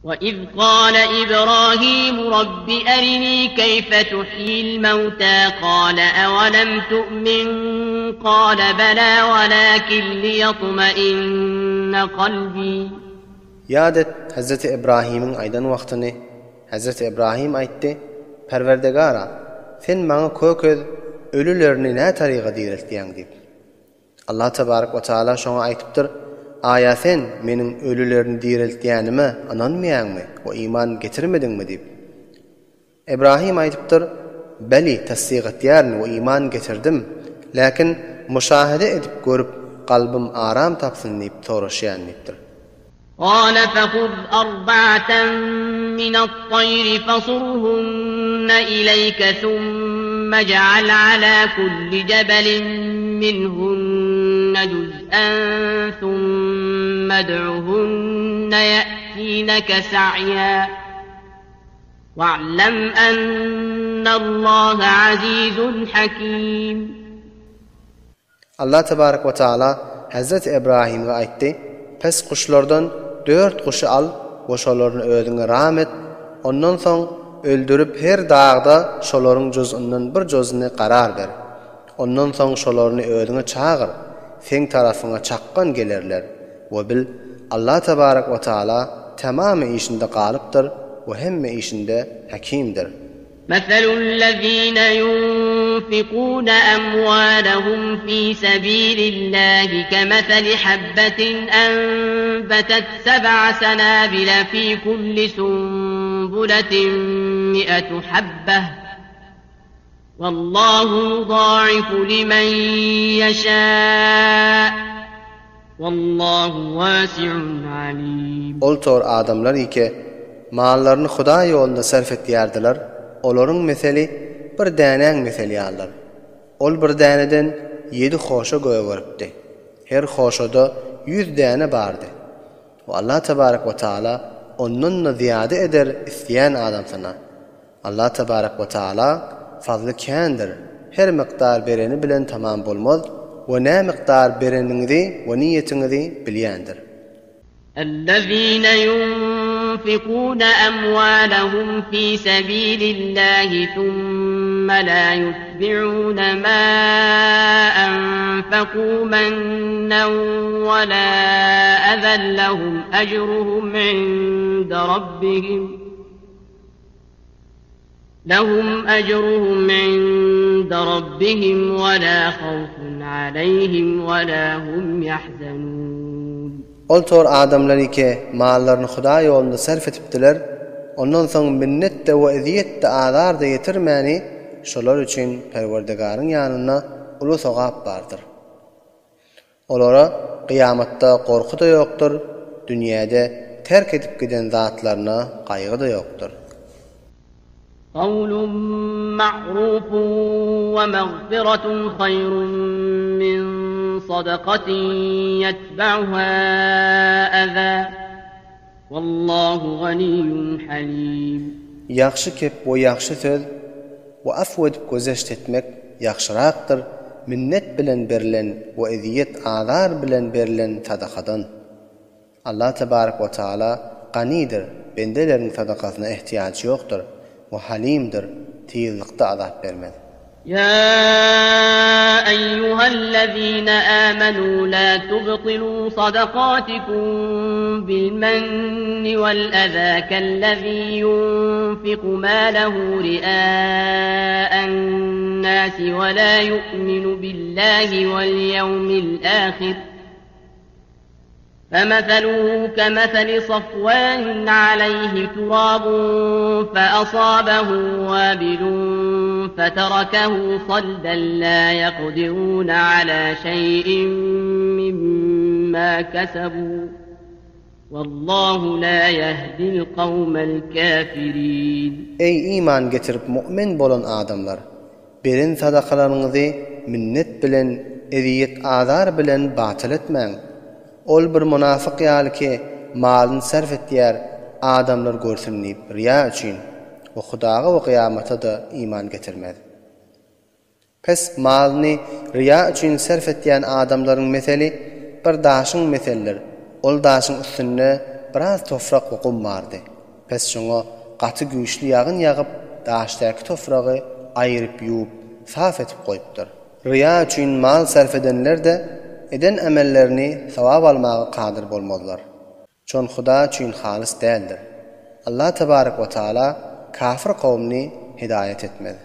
وَإِذْ قَالَ إِبْرَاهِيمُ رَبِّ أَرِنِي كَيْفَ تُحْيِي الْمَوْتَىٰ قَالَ أَوَلَمْ تُؤْمِن قَالَ بَلَىٰ وَلَٰكِن لِّيَطْمَئِنَّ قَلْبِي. Ýat et Hezreti Ibrahimiň aýdan wagtyny, Hezreti Ibrahim aýtdy, Perwerdigara, Sen maňa kökez ölülerini nä taryga direltýäň diýip. Allah tebarek we taala şoňa aýtypdyr, Aýa sen Meniň ölülerini direltýänime ynanmaýaňmy we iman getirmediňmi diýip. Ibrahim aýdypdyr, Beli, tassyk etýärin we iman getirdim, läkin muşahede edip görüp kalbym aram tapsyn diýip soraşýan diýipdir. Gala fehuz arba'atan minat-taýri fasurhunna ileýke summa ij'al ala kulli jebelin minhunna juz'an summa ud'uhunna ýa'tineke sa'ýa. Wa'lem ennallaha azizun hakim. Allah tebarek we taala Hezreti Ebrahimge aýtdy, Pes guşlardan dört guşy al we şolaryny özüňe ram et, ondan soň öldürip her dagda şolaryň juz'yndan bir juz'yny karar ber. Ondan soň şolaryny özüňe çagyr, seň tarapyňa çakgan gelerler we bil, Allah tebarek we taala tamamy işinde galypdyr we hemme işinde Hekimdir. Meselul-lezine yunfikune emwalehum fi sebilillahi kemeseli habbetin enbetet seb'a senabile fi kulli sunbuletin mi'etu habbeh. Wallahu yudaifu limen ýeşâ. Wallahu wâsi'un alîm. Ol tor adamlar ike, mallaryny Hudaý ýolunda sarf etýärdiler, olaryň meseli bir dänäň meseli ýalydyr. Ol bir däneden ýedi hoşa gögeripdi. Her hoşada ýüz däne bardy. We Allah tebarek we taala ondan-da zyýada eder isleýän adamsyna. Allah tebarek we taala fazly kändir, her mykdar bereni bilen tamam bolmaz we nä mykdar bereniňizi we niýetiňizi bilýändir. Ellezine ýunfikune emwalehum fi sebilillahi thumma la ýutbi'une ma enfekû mennen we la ezen lehum ecruhum inde rabbihim. Lehum ecruhum inde rabbihim we la havfun aleyhim we la hum yahzenun. Ol tor adamlar ike mallaryny Hudaý ýolunda sarf etipdiler, ondan soň minnet-de we ezýet-de azar-da ýetirmäni şolar üçin Perwerdigaryň ýanynda uly sogap bardyr. Olara kyýamatda gorky-da ýokdur, dünýäde terk edip giden zatlaryna gaýgy-da ýokdur. Kawlun ma'rufun we magfiratun haýrun min sadakatin ýetba'uha eza. Wallahu ganiýun halim. Ýagşy kep we ýagşy söz we afw edip gözeşt etmek ýagşyrakdyr minnet bilen berlen we ezýet azar bilen berlen sadakadan. Allah tebarek we taala Ganydyr, bendeleriň sadakasyna ehtiýajy ýokdur we Halimdir, tizlikde azap bermez. Ýa eýýuhellezine âmenû lâ tubtilû sadakâtikum bil-menni wel-ezâ kellezî yunfiku mâlehu ri'â'en-nâsi ve lâ yu'minu billâhi vel-yevmil-âhir. Femeseluhu kemeseli safwânin aleyhi turâbun feasâbehu vâbilun feterekehu salden lâ yekdirûne alâ şey'in mimmâ kesebû. Wallâhu lâ yehdil kavmel kâfirîn. Eý iman getirip mu'min bolan adamlar! Beren sadakalaryňyzy minnet bilen, ezýet-azar bilen batyl etmäň. Ol bir mynafyk ýaly ki, malyny sarf etýär, adamlar görsün diýip, riýa üçin, we Hudaga we kyýamata-da iman getirmez. Pes, malyny riýa üçin sarf etýän adamlaryň meseli bir daşyň meselidir, ol daşyň üstünde biraz tofrak we gum bardy. Pes şoňa gaty güýçli ýagyn ýagyp, daşdaky tofragy aýyryp ýuwup, saf etip goýupdyr. Ryýa üçin mal sarf edenler-de eden emellerini sogap almaga kadyr bolmazlar. Çon Huda üçin halys däldir. Allah tebarek we taala kafir kowumyny hidaýat etmez.